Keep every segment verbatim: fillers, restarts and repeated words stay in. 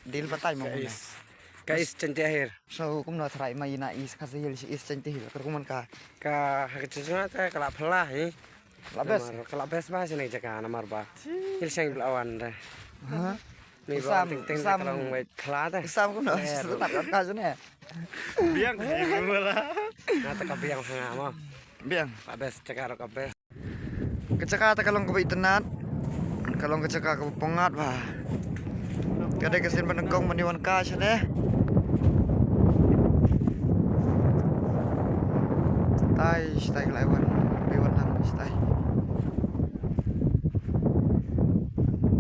Dil batai mo. Ka is. Ka is Jaintia Hills. So kumno tharai ma ina is Khasi Hills, is Jaintia Hills, ka rukom ka. Ka ha ka jingma ta ka la phylla hi. La best. Namar ka la best ba sini jaka namar ba. Hil seng bla wan da. Ha? Ni ba Sam, ting ting Sam. Ka long wait phylla da. Sam kumno. Eh, sa tat ka jane. Biang hi mala. Na ta ka biang ha nga mo. Biang. La best jaka ro ka best. Ka jaka ta ka long kaba itynnad. Ka long ka jaka kaba pyngngad ba. Ka dei ka sien ba nyngkong mane wan ka shane. Tai, tai ka lai wan. Bi wan nang tai.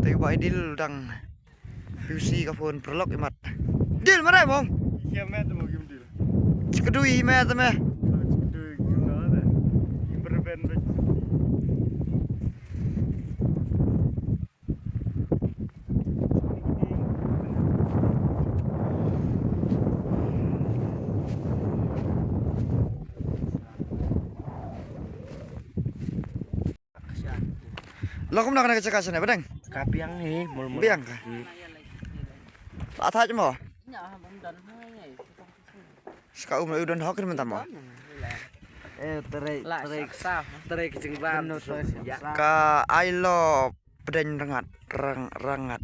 Tai ba idil dang. P U C ka phone paralok imat. Dil mare mong. Iya met mo kim dil. Chikdui met me. Chikdui kim na da. Ibrben be. Long kumno kane ka jaka shane ba dang? Ka biang hi mul mul. Biang ka. Hmm. La thaj mo. Ska um u don hok rim tam mo. Eh, terai, terai, terai ka jingban. Ka ai lo pdeng rangat, rang, rangat.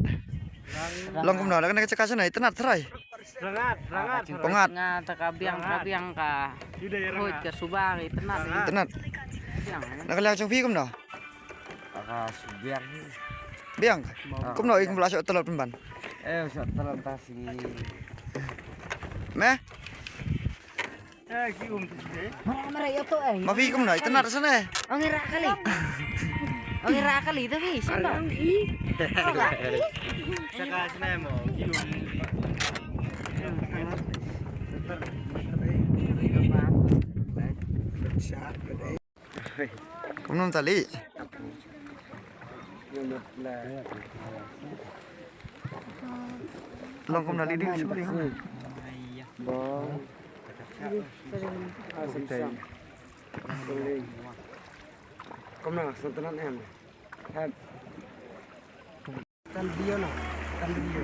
Long kumno la kane ka jaka shane itynnad tharai. Rangat, rangat. Pyngat. Nga ta ka biang, ka biang ka. Hoi ka suba itynnad. Itynnad. Biang. Na ka liang jong phi kumno? Ka subiang. Biang. Kumno i kumno la shot telot pynban. Eh, shot telot ta si. Me? Eh, ki um tu si. Mara mara yo to eh. Ma phi kumno itynnad shane. Ong ira kali. Ong ira kali tu phi. Saka sene mo. Kumno tali? Long kumno li ding suli. Kumno sentran em. Tan video no, tan video.